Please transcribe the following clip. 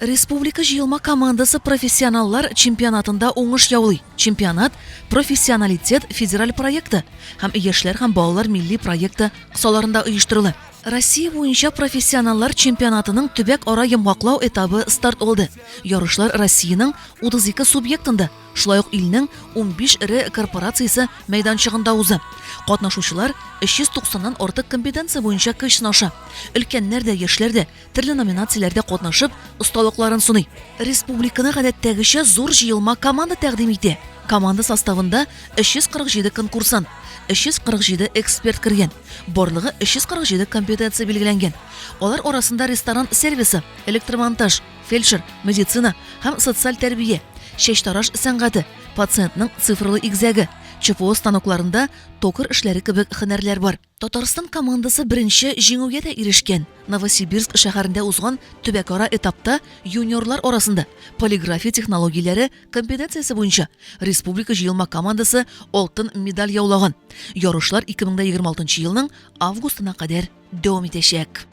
Республика җыелма командасы профессионаллар чемпионатында уңыш яулый. Чемпионат Профессионалитет федераль проекты һәм Яшьләр һәм балалар милли проекты кысаларында оештырыла. Россия буенча профессионаллар чемпионатының төбәк-ара йомгаклау этабы старт алды. Ярышлар Россиянең 32 субъектында, шулай ук илнең 15 эре корпорациясе мәйданчыгында уза. Катнашучылар 390 нан артык компетенция буенча көч сынаша. Өлкәннәр дә, яшьләр дә төрле номинацияләрдә катнашып, осталыкларын сыный. Республиканы гадәттәгечә зур җыелма команда тәкъдим итә. Команда составында 347 конкурсант, 347 эксперт кергән. Барлыгы 347 компетенция билгеләнгән. Алар арасында ресторан сервисы, электромонтаж, фельдшер, медицина һәм социаль тәрбия, чәчтараш сәнгате, пациентның цифрлы игезәге, ЧПО станокларында токарь эшләре кебек һөнәрләр бар. Татарстан командасы беренче җиңүгә дә ирешкән. Новосибирск шәһәрендә узган төбәкара этапта юниорлар арасында полиграфия технологияләре компетенциясе буенча республика җыелма командасы алтын медаль яулаган. Ярышлар 2026 елның августына кадәр дәвам итәчәк.